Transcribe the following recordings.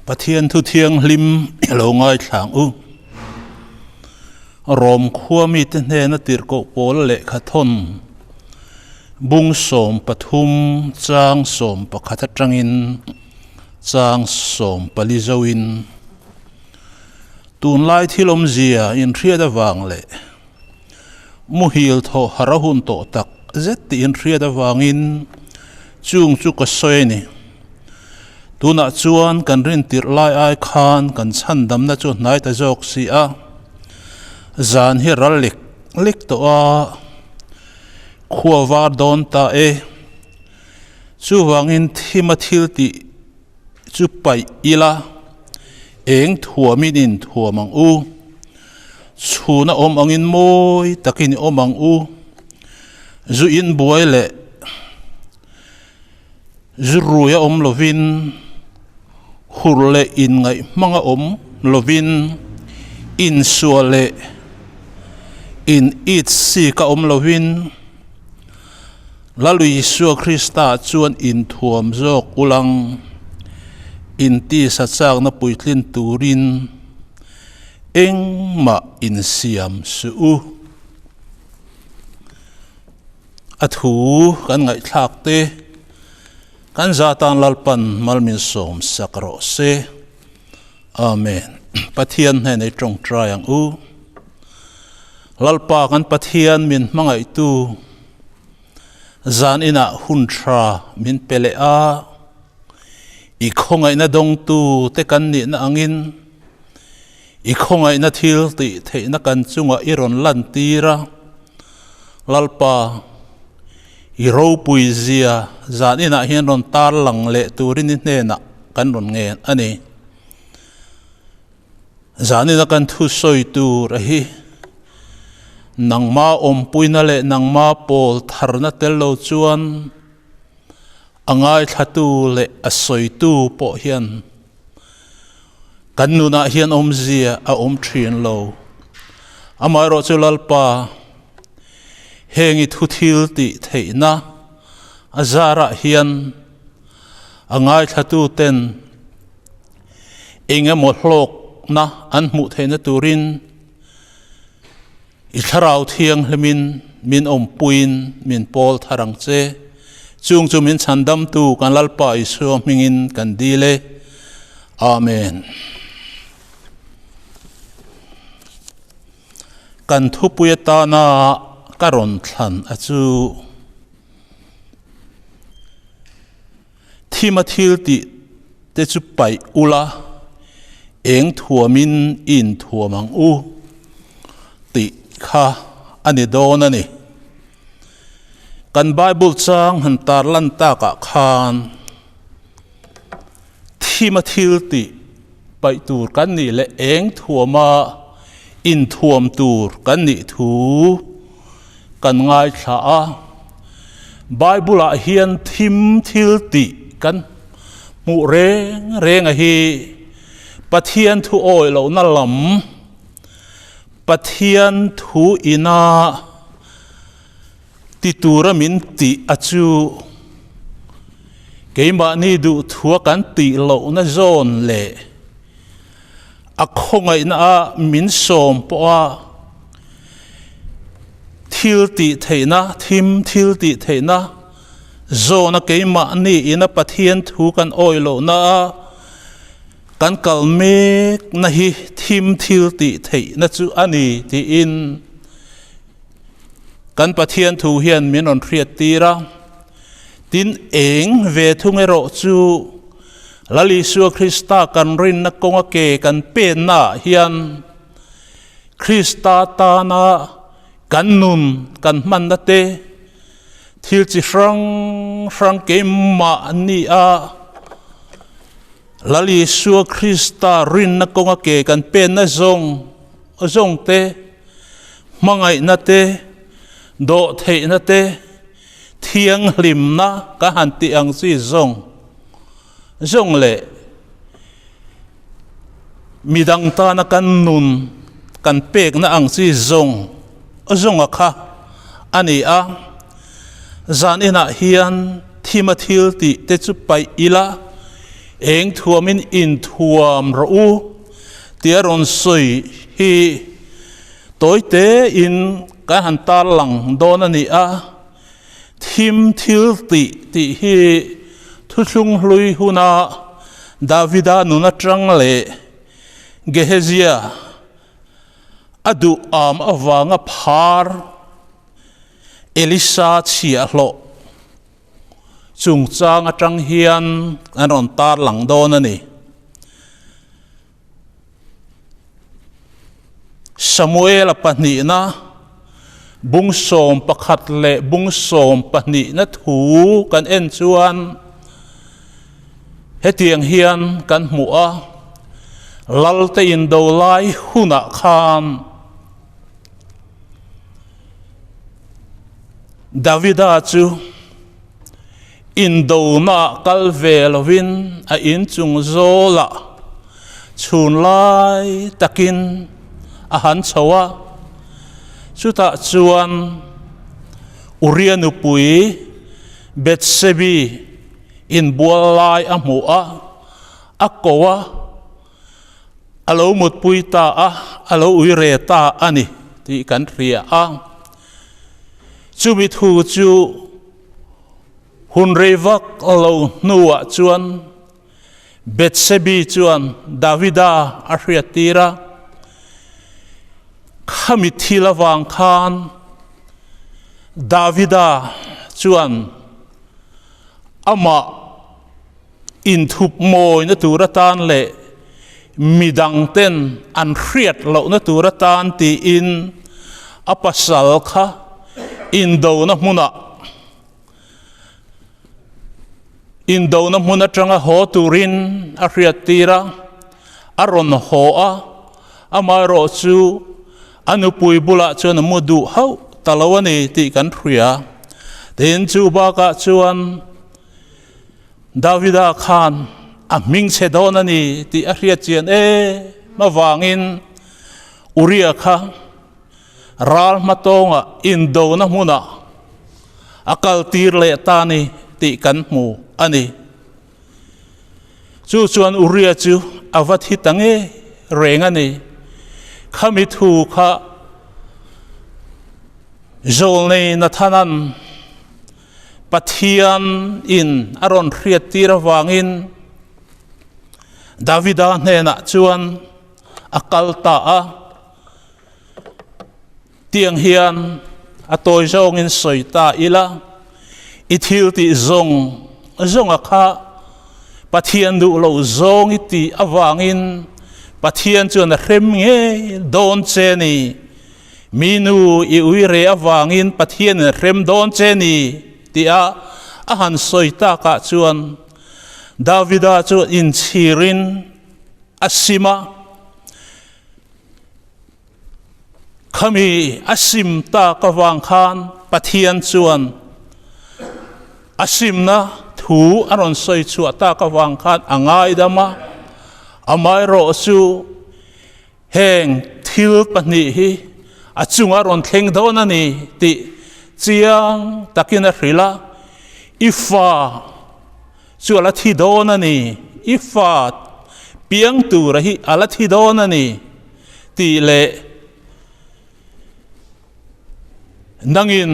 Pathian thu thianghlim lo ngaithlang u. Rom khua mite hnena tirhkoh pawl lehkha thawn bung 13 chang 11 atangin chang 14 zoin tunlai thil awmzia inhriat avang leh muhil thawh har a hun tawh tak zet tih inhriat avangin chung chu ka sawi a ni. Tunah chuan kan rintirh lai ai khan kan chhandamna chu hnai ta zawk si a, zan hi ral lek lek tawh a, khua var dawn ta e. Chuvangin thima thil tih chu paih ila, eng thuamin inthuam ang u, chhuna awm angin mawi takin i awm ang u, zu inbuai leh Zu rui a awm lovin, hur leh inngaih hmang a awm lovin, insual leh in it sik a awm lovin, Lal Isua Krista chuan inthuam zawk ulang, intisa chakna puitlin turin engmah insiam suh u. A thu kan ngaihthlak te kan za tan Lalpan mal min sawm sak rawh se. Amen. Pathian hnen ei tawngtai ang u. Lalpa kan Pathian min hmangaihtu zan inah hun tha min pe leh a, i khawngaihna dawngtu te kan nihna angin i khawngaihna thil tih theihna kan chungah i rawn lantir a. Lalpa, i ropui zia zan inah hian rawn tar lang leh turin i hnenah kan rawn ngen a ni. Zan ina kan thu sawi tur a hi nangma awmpuina leh nangma pawl tharna tel lo chuan a ngaithlatu leh a sawitu pawh hian Kan nunah hian awmzia a awm thin lo. Amaherawh chu Lalpa, heng i thu thil tih theihna a zarah hian a ngaithlatuten eng emaw hlawkna an hmuh theihna turin I thlarau thianghlimin min awmpuiin min pawl thar ang che. Chung chu min chhandamtu kan Lalpa Isua hmingin kan dil e. Amen. Kan thupui atana ka rawn thlan a chu Thima thil tih te chu paih ula, eng thuamin i inthuam ang u tih kha a ni dawn a ni. Kan Bible chang han tar lan takah khan thima thil tih paih tur kan nih leh eng thuama inthuam tur kan nih thu kan ngaithla a. Bible-ah hian thim thil tih kan hmuh reng reng a hi Pathian thu awih lohna lam, Pathian thu ina ti tura min tih a chu keimahni duhthua kan tih lohna zawn leh a khawngaihna a min sawm pawha thil tih theihna, thim thil tih theihna zawna keimahni ina Pathian thu kan awih lohna a kan kal mekna hi thim thil tih theihna chu a ni tiin Kan Pathian thu hian min rawn hriat tir a, tin eng ve thung erawh chu Lal Isua Krista kan rinna kawnga ke kan penna ah hian Krista tana kan nun kan hmanna te, thil chi hrang hrang keimahni a Lal Isua Krista rinna kawnga ke kan penna zawng zawng te, hmangaihna te, dawhtheihna te, thianghlimna ka han tih ang chi zawng zawng leh midang tana kan nun kan pekna ang chi zawng zawnga kha a ni a. Zan inah hian thima thil tih te chu paih ila. Eng thuamin inthuam rawh u tia rawn sawi hi tawi tein kan han tarlang dawn a ni a. Thim thil tih tih hi thuthlung hlui huna Davida nun atang leh Gehezia a duh am avanga phar Elisa chhiahhlawh chungchang atang hian an rawn tarlang dawn a ni. Samuela pahnihna, bung 11 leh bung 12na thu kan en chuan hetiang hian kan hmu a, Lalte indo lai hunah khan Davida chu Indona kal ve lovin a inchung zawlah chhun lai takin a han chho a, chutah chuan Uria nupui Bethsebi inbual lai a hmu a, a ko a, a lo mutpui ta a, a lo ui re ta a ni tih kan hria a. Chumi thu chu Hun rei vak lo hnuah chuan Bethsebi chuan Davida a hriattir a, Khami thil avang khan Davida chuan amah inthup mawina tur atan leh midangten an hriat lohna tur atan tiin a pasal kha indona hmunah indona hmun atanga haw turin a hriattir a, a rawn haw a, amaherawh chu a nupui bulah chuan a mu duh hauh ta lo a ni tih kan hria. Tin, chu bakah chuan Davida khan a hming chhe dawn a ni tih a hriat chian em avangin Uria kha ral hmatawnga indona hmunah a kaltir leh ta a ni tih kan hmu a ni. Chu chuan Uria chu a va thi ta ngei reng a ni. Khami thu kha Zawlnei Nathana'n Pathian in a rawn hriat tir avangin Davida hnenah chuan a kal ta a. Tiang hian a tawi zawngin sawi ta ila, i thil tih zawng zawnga kha Pathian duh lo zawng i tih avangin Pathian chuan a hrem ngei dawn che ni. Mi nu i ui re avangin Pathianin a hrem dawn che ni tia a han sawi takah chuan Davida chu inchhirin a sim a. Khami a sim tak avang khan Pathian chuan a simna thu a rawn sawi chhuah tak avang khan a ngaidam a, amaherawh chu Heng thil pahnih hi a chunga rawn thleng dawn a ni tih chiang takin a hrilh a, I fa chu a la thi dawn a ni, i fa piang tura hi a la thi dawn a ni tih leh nangin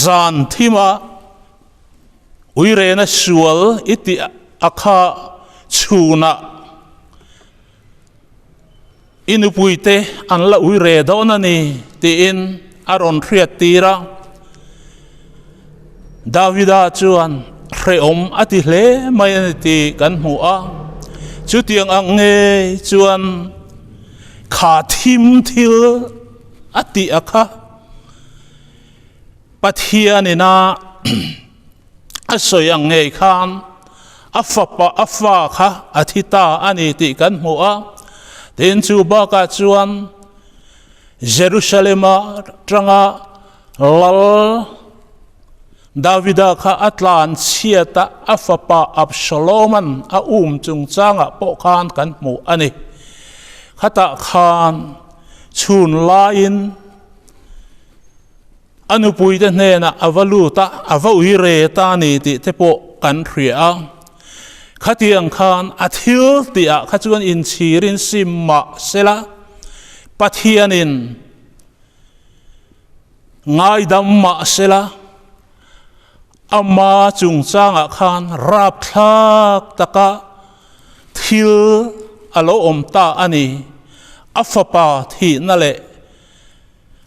zan thima Uirena sual i tih a kha chhunah i nupuite an la uire dawn a ni tiin a rawn hriat tir a. Davida chuan hrehawm a ti hle mai a ni tih kan hmu a. Chutiang ang ngei chuan kha thim thil a tih a kha. Pathianin a a sawi ang ngei khan a fapa a fa kha a thi ta a ni tih kan hmu a. Tin, chu bakah chuan Jerusalema tanga Lal Davida kha a tlan chhiat a, a fapa Absaloman a um chungchangah pawh khan kan hmu a ni. Khatah khan chhun laiin. A nupuite hnenah a va lut a, a va ui re ta a ni tih te pawh kan hria a. Khatiang khan a thil tihah kha chuan inchhirin sim mah sela, Pathianin ngaidam mah sela, ama chungchangah khan rapthlak taka thil a lo awm ta a ni. A fapa thihna leh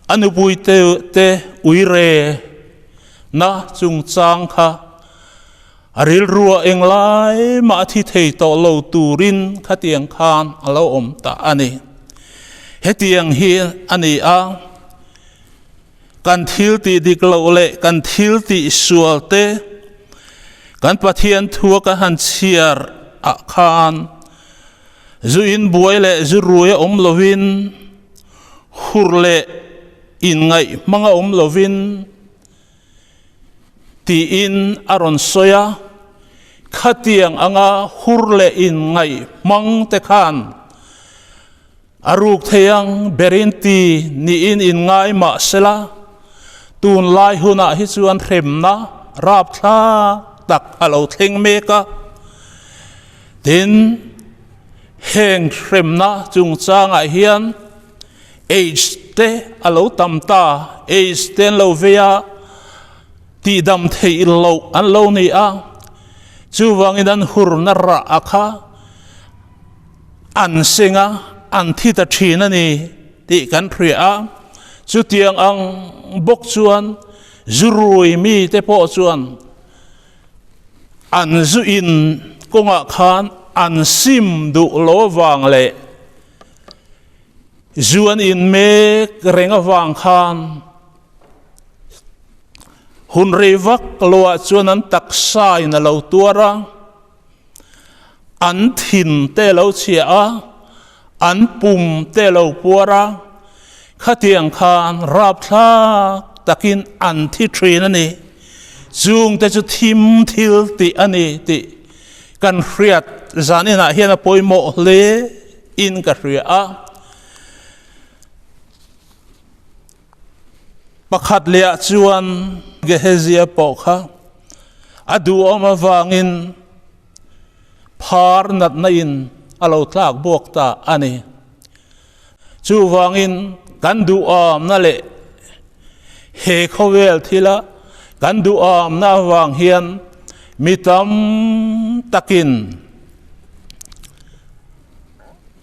A nupui te uire na chungchang kha a rilrua englai mah a thi thei tawh lo turin khatiang khan a lo awm ta a ni. Hetiang hi a ni a, kan thil tih dik loh leh kan thil tih sual te kan Pathian thua kan han chhiar ah khan zu in buai leh zu rui a awm lovin, Hur leh inngaih hmanga awm lovin tiin a rawn sawi a, khatiang anga hur leh inngaih hmang te khan a ruk thei ang berin ti niin inngai mah sela, tunlai hunah hi chuan hremna rapthlak tak a lo thleng mek a, tin, Heng hremna chungchangah hian AIDS te a lo tam ta, AIDS te an lo vei a, tihdam theih loh an lo ni a, chuvangin an hurna rah a kha an seng a, an thi ta thin a ni tih kan hria a. Chutiang ang bawk chuan zurui mite pawh chuan An zu in kawngah khan an sim duh lo avang leh zu an in mek reng avang khan hun rei vak loah chuan an taksa in a lo tuar a, an thin te a lo chhia a, an pum te a lo puar a, khatiang khan rapthlak takin an thi thin a ni. Chungte chu thim thil tih a ni tih kan hriat zan inah hian a pawimawh hle in ka hria a. Pakhat lehah chuan Gehezia pawh kha a duhawm avangin phar natna in a lo tlak buak ta a ni. Chuvangin kan duhawmna leh he khawvel thila kan duhawmna avang hian mi tam takin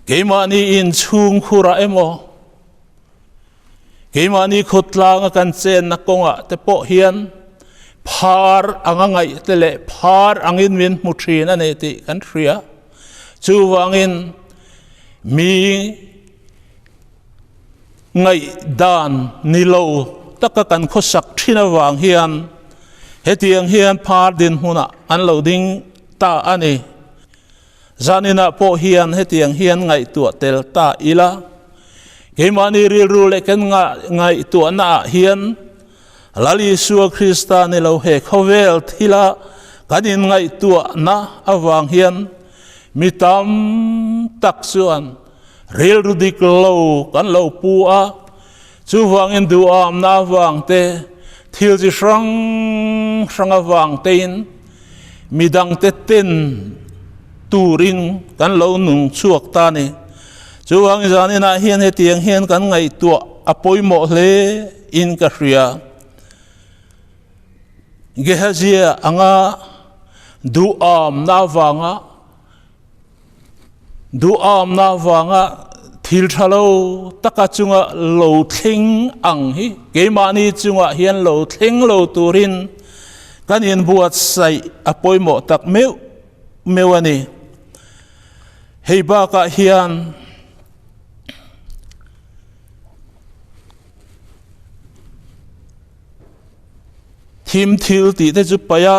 keimahni inchhungkhurah emaw, Keimahni khawtlanga kan chenna kawngah te pawh hian phar anga ngaih te leh phar angin min hmu thin a ni tih kan hria. Chuvangin mi ngaihdan ni lo taka kan khawsak thin avang hian hetiang hian phar dinhmunah an lo ding ta a ni. Zaninah pawh hian hetiang hian ngaihtuah tel ta ila, keimahni rilru leh kan ngaihtuahnaah hian Lal Isua Krista ni lo he khawvel thila kan inngaihtuahna avang hian mi tam tak chuan rilru dik lo kan lo pu a, chuvangin duhamna avang te, thil chi hrang hrang avang tein, Midangte ten turin kan lo nung chhuak ta ni. Chuvangin zaninah hian hetiang hian kan ngaihtuah a pawimawh hle in ka hria. Gehazia anga duhamna avanga Duhamna avanga thil tha lo taka chunga lo thleng ang hi keimahni chungah hian lo thleng lo turin kan inbuatsaih a pawimawh tak meuh meuh a ni. Hei bakah hian Thim thil tih te chu paih a,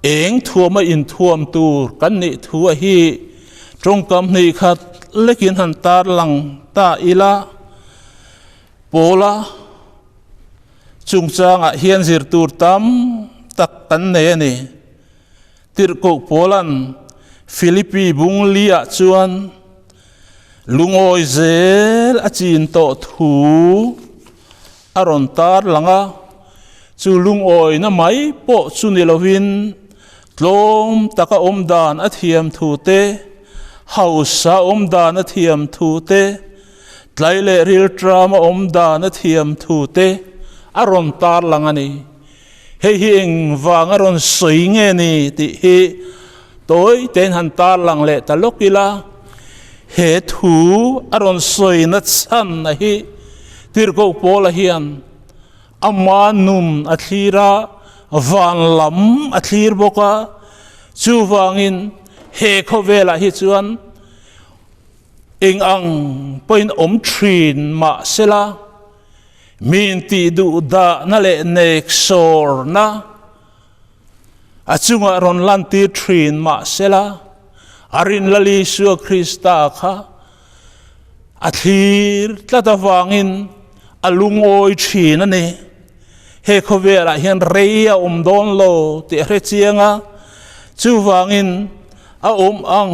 eng thuama inthuam tur kan nih thu a hi tawngkam hnih khat lekin han tar lang ta ila, Pawla chungchangah hian zir tur tam tak kan nei a ni. Tirhkoh Paula'n Philippi bung liah chuan lungawi zel a chin tawh thu a rawn tar lang a. Chu lungawina mai pawh chu ni lovin tlawm taka awm dan a thiam thu te, hausa awm dan a thiam thu te, tlai leh rilṭama awm dan a thiam thu te a rawn tarlang a ni. Hei hi engvang a rawn sawi nge ni tih hi tawi tein han tarlang leh ta lawk ila, he thu a rawn sawi na chhan a hi Tirhkoh Paula hian ama nun a thlir a, van lam a thlir bawk a, chuvangin he khawvelah hi chuan eng ang pawhin awm thin mah sela, Min tih duh dahna leh nek sawrna a chungah rawn lantir thin mah sela, a rin Lal Isua Krista kha a thlir tlat avangin a lungawi thin a ni. He khawvelah hian rei a awm dawn lo tih a hre chiang a, chuvangin a awm ang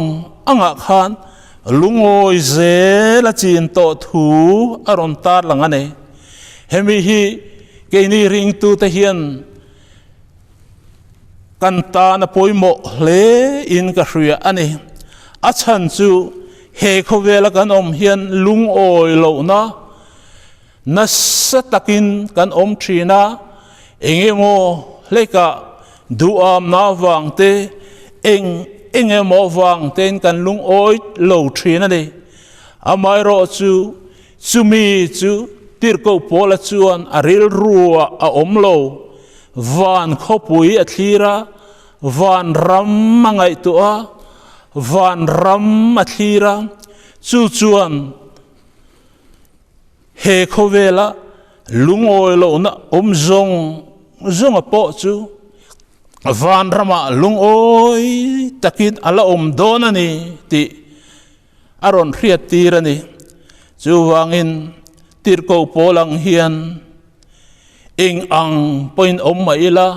angah khan Lungawi zel a chin tawh thu a rawn tarlang a ni. Hemi hi keini ringtute hian kan tan a pawimawh hle in ka hria a ni. A chhan chu he khawvela kan awm hian lungawi lohna nasa takin kan awm thin a, engemaw hlekah duhamna avang te, eng engemaw avang tein kan lungawi lo thin a ni. Amaherawh chu chumi chu Tirhkoh Paula chuan a rilruah a awm lo, van khawpui a thlir a, van ram a ngaihtuah a, van ram a thlir a, chu chuan He khawvela lungawi lohna awm zawng zawnga pawh chu vanramah lungawi takin a la awm dawn a ni tih a rawn hriattir a ni. Chuvangin tirhkoh pawl ang hian eng ang pawhin awm mah ila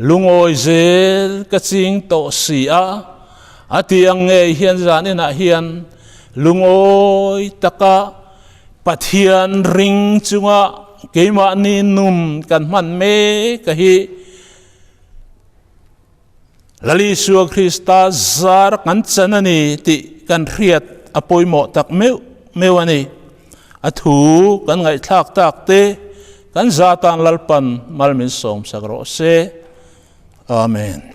lungawi zel ka ching tawh si a, a ti ang ngei hian zaninah hian lungawi taka Pathian ring chunga keimahni nun kan hman mek a hi Lal Isua Krista zar kan chan a ni tih kan hriat a pawimawh tak meuh meuh a ni. A thu kan ngaihthlak tak te kan za tan Lalpan mal min sawmsak rawh se. Amen.